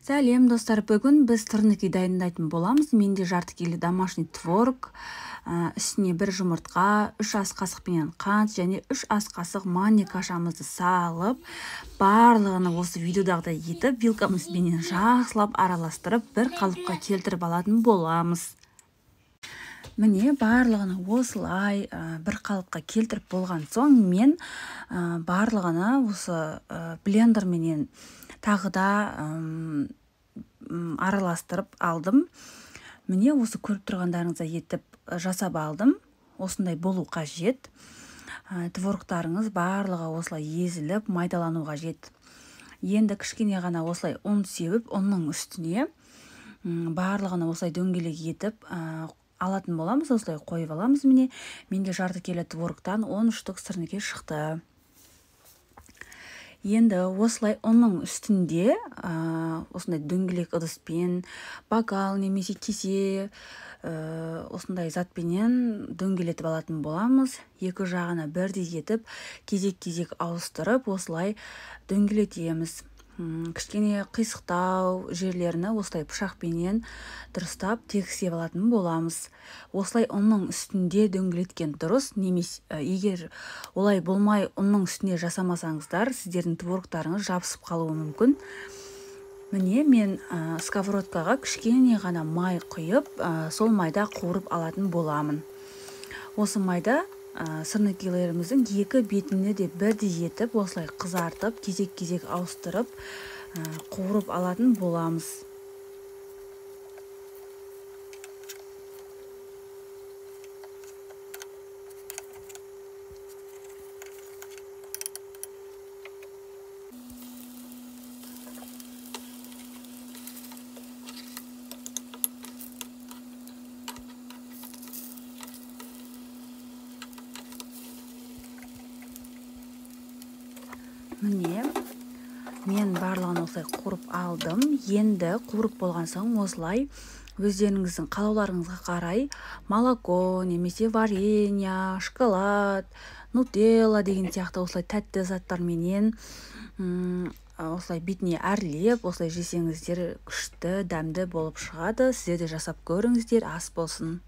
Сәлем, достар! Бүгін біз сырники дайындайтын боламыз. Менде жарты келі домашний творог, үстіне бір жұмыртқа, 3 ас қасықпенен қант және 3 ас қасық манный кашамызды салып, барлығын осы видеодағыдай етіп, вилкамызбенен жақсылап араластырып, бір қалыпқа келтіріп алатын боламыз. Міне, барлығын осылай бір қалыпқа келтіріп болған соң, мен барлығını осы блендерменен тағы да араластырып алдым. Міне, осы көріп тұрғандарыңыздай етіп жасап алдым. Осындай болу қажет. Творогтарыңыз барлығы осылай езіліп, майдалану қажет. Енді кішкене ғана осылай ұн сеуіп, ұнның үстіне барлығын осылай дөңгелек етіп алатын боламыз, осылай қойып аламыз. Міне, менде жарты келі творогтан 10 штук сырники шықты. Енді осылай ұнның үстінде осындай дөңгелек ыдыспен, бокал немесе кесе, осындай затпенен дөңгелетіп алатын боламыз. Екі жағына бірдей етіп, кезек-кезек ауыстырып, осылай дөңгелетеміз. Кішкене қисықтау жерлеріні осылай пышақпенен дұрыстап тегістеп алатын боламыз. Осылай ұнның үстінде дөңгелеткен дұрыс, немесе егер олай болмай ұнның үстіне жасамасаңыздар, сіздердің творогтарыңыз жабысып қалуы мүмкін. Міне, мен сковородкаға кішкене ғана май құйып, сол майда қуырып алатын боламын. Осы майда сырникилеріміздің екі бетіне де бірдей етіп, осылай қызартып, кезек-кезек ауыстырып, қуырып алатын боламыз. Міне, мен барлығын осылай қуырып алдым. Енді қуырып болған соң осылай өздеріңіздің қалауларыңызға қарай молоко немесе варенье, шоколад, нутелла деген сияқты осылай тәтті заттарменен осылай бетіне әрлеп, осылай жесеңіздер күшті, дәмді болып шығады. Сіздер де жасап көріңіздер, ас болсын.